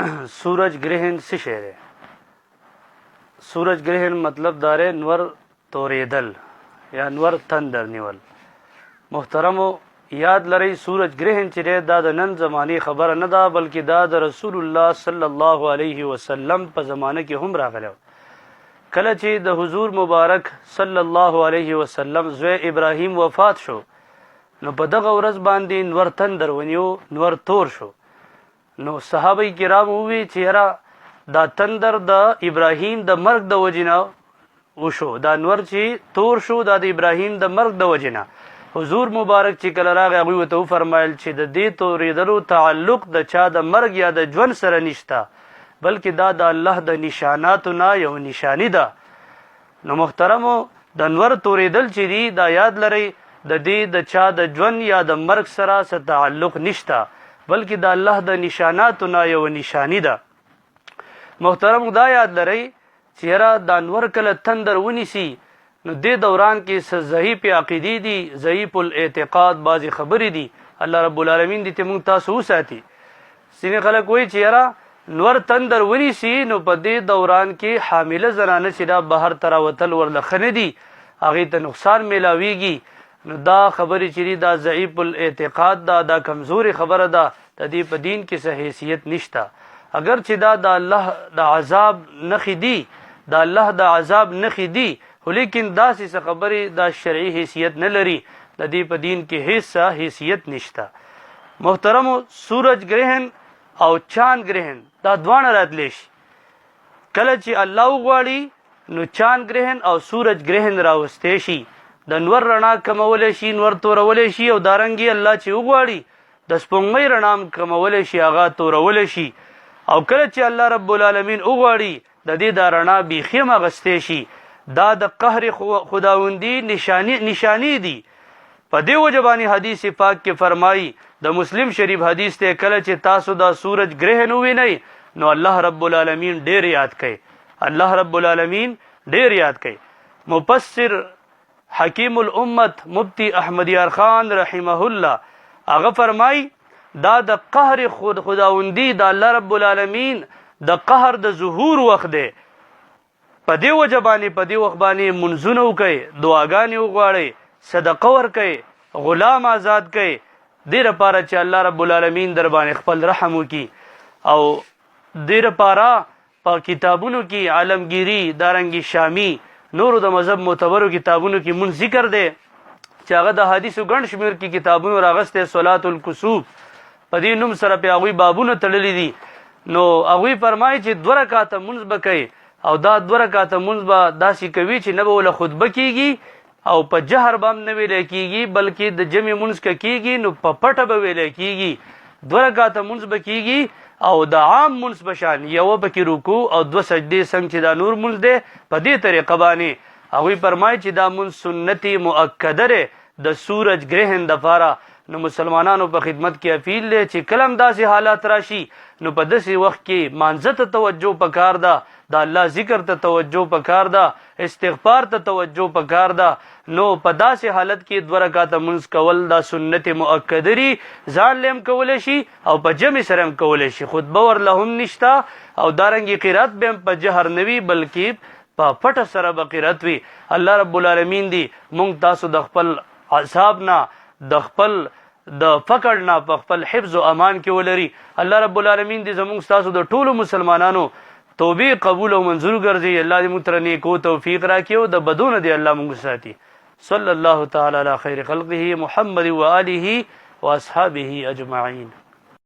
سورج ګرهن څه شی دی؟ سورج ګرهن مطلب دا دی نور توریدل یا نور تندر نیول. محترمو یاد لرئ، سورج ګرهن چې دی دا د نن زمانې خبره نه ده، بلکې دا د رسول الله صلی الله علیه وسلم په زمانه کې هم راغلی. کله چې د حضور مبارک صلی الله علیه وسلم زوی ابراهیم وفات شو، نو په دغه ورځ باندې نور تندر ونیو، نور تور شو. نو صحابه کرام ووی چې یاره دا تندر د ابراهیم د مرګ د وجې نه وشو، دا نور چې تور شو دا د ابراهیم د مرګ د وجې نه. حضور مبارک چې کله راغی، هغوی ورته وفرمایل چې د دې تورېدلو تعلق د چا د مرګ یا د ژوند سره نشته، بلکې دا د الله د نشاناتو نه یو نشانی ده. نو محترمو، د نور تورېدل چې دي دا یاد لرئ، د دې د چا د ژوند یا د مرګ سره څه تعلق نشته، بلکې د الله د نشاناتو نه یوه نشانی ده. محترم، دا یاد لرئ چې یاره دا نور کله تندر ونیسي، نو دې دوران کې څه ضعیف عقیدې دي، ضعیف الاعتقاد بعضې خبرې دي. الله رب العالمین دې ته مونږ تاسو وساتي. ځینې خلک وایي چې یاره نور تندر ونیسي نو په دې دوران کې حامله زنانه چې دا بهر ته راوتل ورله ښه نه دي، هغې ته نقصان میلاویږي. نو دا خبرې چې دي دا ضعیف الاعتقاد ده، دا کمزورې خبره ده، د دې په دین کې څه حیثیت نشته. اګر چې دا د الله د عذاب نښې دي، د الله د عذاب نښې دي، خو لیکن داسې څه خبرې دا شرعي حیثیت نه لري، د دې په دین کې هیڅ حیثیت نشته. محترمو، سورج ګرهن او چاند ګرهن دا دواړه راتلی شي. کله چې الله وغواړي نو چاند ګرهن او سورج ګرهن راوستی شي، د نور رڼا کمولی شي، نور تورولی شي، او دارنګې الله چې وغواړي د سپوږمۍ رڼا هم کمولی شي، هغه تورولی شي. او کله چې الله رب العالمین وغواړي د دې دا رڼا بیخي هم اغستی شي. دا د قهر خداوندي نشانی دي. په دې وجه باندې حدیث پاک کې فرمایي، د مسلم شریف حدیث ته، کله چې تاسو دا سورج ګرهن ووینئ نو الله رب العالمین ډیر یاد کړئ، الله رب العالمین ډیر یاد کړئ. مفسر حکیم الامت مفتی احمد یار خان رحمه الله هغه فرمایي دا د قهر خود خداوندی، د الله رب العالمین د قهر د ظهور وخت دی. په دې وجه باندې په دې وخت باندې منځونه وکړئ، دعاګانې وغواړئ، صدقه ورکړئ، غلام آزاد کړئ، دې لپاره چې الله رب العالمین در باندې خپل رحم وکړي. او دې لپاره په کتابونو کې عالمګیری، دارنګي شامی، نورو د مذهب معتبرو کتابونو کې مونږ ذکر دی چې هغه د حدیثو ګڼ شمېر کې کتابونو راغسته، صلات الکسوف په دې نوم سره په هغوی بابونه تړلي دي. نو هغوی فرمایي چې دوه رکعاته مونځ به کوي، او دا دوه رکعاته مونځ به داسې کوي چې نه به وله خطبه کیږي او په جهر به هم نه ویلی کیږي، بلکې د جمع مونځ که کیږي نو په پټه به ویلی کیږي. دوه رکعاته مونځ به کیږي او د عام مونځ په شان یوه پکې رکوع او دوه سجدې، څنګه چې دا نور مونځ دی په دې طریقه باندې. هغوی فرمایي چې دا مونځ سنت مؤکده دی د سورج ګرهن دپاره. نو مسلمانانو په خدمت کې اپیل دی چې کله هم داسې حالات راشي نو په داسې وخت کې مانځه ته توجه پکار ده، د الله ذکر ته توجه پکار ده، استغفار ته توجه پکار ده. نو په داسې حالت کې دوه رکعاته مونځ کول دا سنت مؤکده دي، ځان له هم کولی شي او په جمع سره هم کولی شي. خطبه ورله هم نشته او دارنګې قرات به هم په جهر نه وي، بلکې په پټه سره به قرات وي. الله رب العالمین دی مونږ تاسو د خپل عذاب نه، د خپل د فقر نه په خپل حفظ او امان کې ولري. الله رب العالمین دې زموږ تاسو د ټولو مسلمانانو توبې قبول او منظور ګرځي. الله دې موږ تر نیکو توفیق راکړي او د بدو نه دې الله موږ ساتي. صلی الله تعالی علی خیر خلقه محمد و آله و اصحابه اجمعین.